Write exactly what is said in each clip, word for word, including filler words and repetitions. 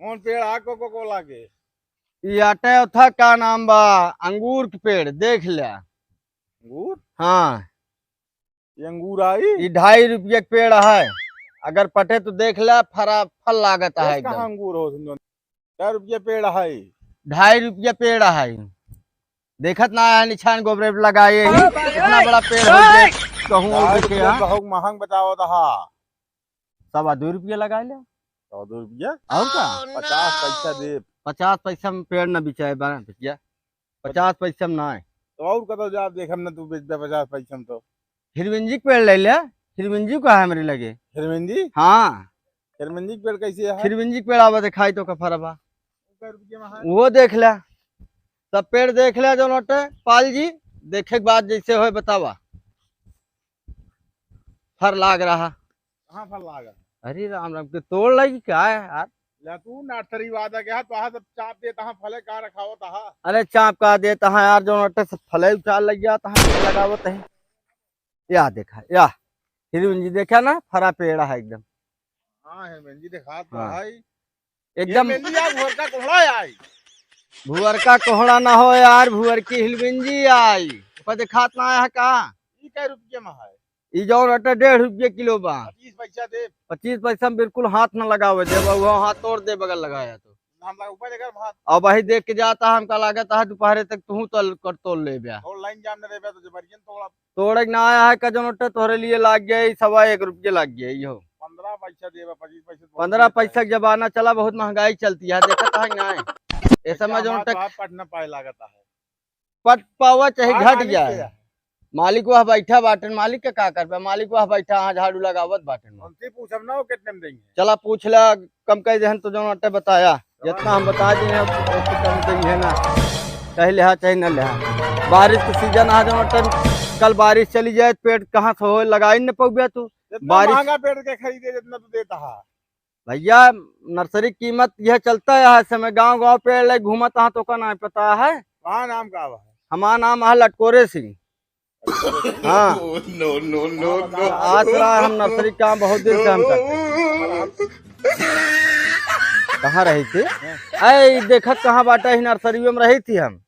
कौन पेड़ आ कोको कोला के? ई आटे उठा का नाम बा, अंगूर के पेड़, देख ले। अंगूर? हाँ। ये अंगूर आई? ई ढाई रुपया के पेड़ है, अगर पटे तो देख ले, फरा, फल लागत है एकदम। कहाँ अंगूर हो सुन? कै रुपया पेड़ है? ढाई रुपया पेड़ है। देखत ना है निछान गोबरे पे लगाए ही, इतना बड़ा पेड़ हो गया, कहूँ ढाई रुपया। बहुत महंग बतावत हा। सवा दो रुपया लगा ले। सवा दो रुपया? और का? पचास पैसा दे। पचास पैसा में पेड़ न बिचाए बा भैया, पचास पैसा में ना है। तो और कतो जाब, देखम ना तू बेचबे पचास पैसा में तो। हिरविंजी के पेड़ ले ले, हिरविंजी का है हमरे लगे। हिरविंजी? हाँ। हिरविंजी के पेड़ कैसे है? हिरविंजी के पेड़ आवा दिखाई तो का फरबा। कै रुपया में है? वो देख ले, सब पेड़ देख ले जौन अटे पाल जी, देखे के बाद जैसे होए बतावा। फर लाग रहा। कहाँ फर लागा? अरे राम राम, के तोड़ लगी का है यार? ले तू नर्सरी वादा के हाथ, वहाँ सब चाप देत हा, फले का रखावत हा? अरे चाप का देत हा यार, जौन अटे से फले उचार लग जात हा, लगावत है। या देखा, या हिरविंजी देखा ना, फरा पेड़ है एकदम। हाँ, हिरविंजी देखा तो हाँ। है। एकदम हिरविंजी या भुअर का कोहड़ा आई। भुअर का कोहड़ा ना हो यार, भुअर की हिरविंजी आई। ओका देखात ना आया है का? ई कै रुपये में है? ई जौन अटे डेढ़ रुपये किलो बा। पच्चीस पैसा दे। पच्चीस पैसा में बिल्कुल हाथ ना लगावे देबा, वो हाथ तोड़ दे बगल लगाया तो। हम लगा ऊपर लेकर भात। अब वही देख के जाता है, हमका लागत है दोपहरे तक तू तल कर तोड़ ले बा। और लाइन जाम न रहे बा तो जबरियन तोड़ा। तोड़े के ना आया है, का जौन अटे तोहरे लिए लाग गया, ई सवा एक रुपये लाग गया, यो। पन्द्रह पैसा देबा, पच्चीस पैसा तो पन्द्रह पैसा के जमाना चला, बहुत महंगाई चलती है, देखत है ना। ऐसे में जौन अटे पट न पाए लागत है। पट पावा चाहे घट जाए। मालिक वह बैठा बाटन, मालिक के का करबे, मालिक वह बैठा, हाँ, झाड़ू लगावत बाटन। उनसे पूछब ना, वो कितने में देंगे? चला पूछ ला, कम कर देहन तो जौन अटे बताया, जितना हम बता दिए हैं, उससे कम देंगे ना, चाहे लेहा चाहे न लेहा। बारिश के सीजन आ जौन अटे, कल बारिश चली जाए, पेड़ कहाँ से हो, लगाई न पउबे तू। जितना बारिश महंगा पेड़ के खरीदे, जितना तू देता है। भैया, नर्सरी कीमत यह चलता है, इस समय गांव गांव पेड़ ले घूमत हाँ, तो का नाम पता है? कहाँ नाम का है? हमारा नाम है लटकोरे सिंह। हाँ। No, no, no, no। आज रहा हम नर्सरी काम बहुत दिन से हम करते हैं। कहाँ रही थी? अरे, ई देखत कहाँ बाटा ही, नर्सरी में रही थी हम।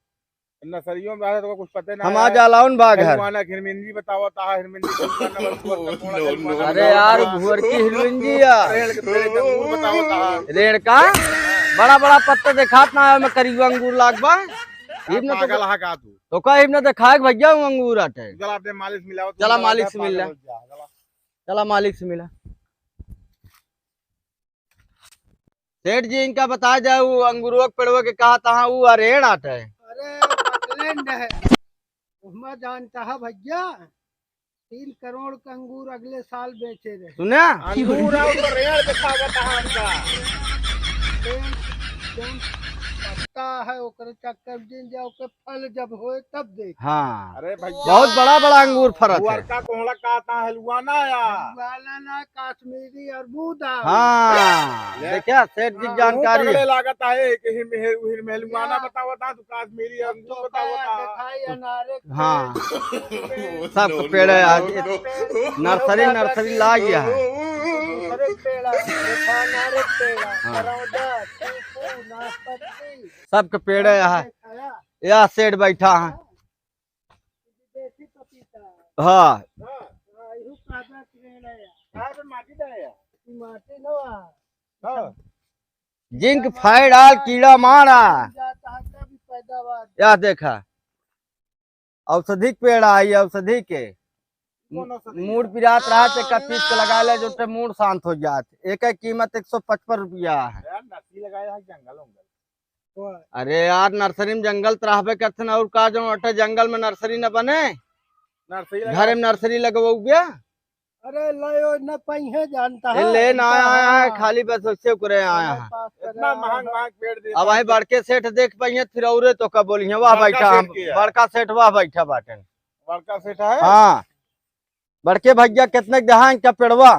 नर्सरियों में रहे तो कुछ पते ना हम है। आज अलाउन बा घर। हिरविंजी बतावत हा, हिरविंजी का कोहड़ा बा, कोहड़ा अरे यार, भुअर की हिरविंजी या। रेड़ के पेड़ के अंगूर बतावत हा। रेड़ का? बड़ा बड़ा पत्ता देखात ना है, में करियो अंगूर लाग बा। इब न तो पागल हा का तू? तो का इब न देखाए भैया, वो अंगूर आटे। चला अपने मालिक से मिलाओ, चला मालिक से मिल ले। चला मालिक से मिला। सेठ जी, इनका बता जाए, वो अंगूरवा के पेड़वा के कहा तहाँ वो अरेड़ आटे। अरे, बकलेंड है। उहमा जानता है भैया, तीन करोड़ का अंगूर अगले साल बेचे रहे। सुना? अंगूर और तो रेड़ दिखावत है हमका। रेड़, जौन पत्ता है, ओकरे चक्कर में जिन जाओ के फल जब होए तब देख। हाँ। अरे भैया, बहुत बड़ा बड़ा अंगूर फरत है। भुअर का कोहड़ा कहता है, हलुआना या। हलुआना ना, कश्मीरी अरबूदा। हाँ, ले। देखा सेठ जी जानकारी है। लागत है कि हिर-, हिर-, हिर-, हलुआना बतावत है, तू कश्मीरी अंगूर बतावत है। हाँ। सबके पेड़ है आज। नर्सरी, नर्सरी लाग गया है। अरे पेड़ है, देखा, नारे पेड़ है, हाँ। करौंदा, चीकू, नाशपाती। सबके पेड़ है यहाँ। या सेठ बैठा है। विदेशी पपीता। हाँ। हाँ, इहू कादा के रेड़ है। हाँ, तो माटी दे है। माटी न बा। हाँ। जिंक फाइडाल कीड़ा मारा। जाता है तब पैदावार। या देखा, औषधि के पेड़ आई, औषधि के। कौन औषधि? मूड़ पिरात रहा, तो एका पीस के लगा ले, जो ते मूड़ शांत हो जात। एक एक कीमत एक सौ पचपन रुपया है। यार, नर्सरी लगाया है, जंगल उंगल। अरे यार, नर्सरी में जंगल तो रहबे करते ना, और का जौन अटे जंगल में नर्सरी न बने? नर्सरी लगा। घरे में नर्सरी लगवाऊ गया? अरे लायो न पहिए जानता ए, है, ले ना आया है, हाँ। खाली बस उससे करे आया है। इतना महंग महंग पेड़ दे अब वही बड़के सेठ देख पाइए, फिर औरे तो का बोलिए, वाह बड़का बैठा सेठ हम, के है। बड़का सेठ वाह बैठा बाटन। बड़का सेठ है? हाँ। बड़के भैया कितने के दहा इनका पेड़वा?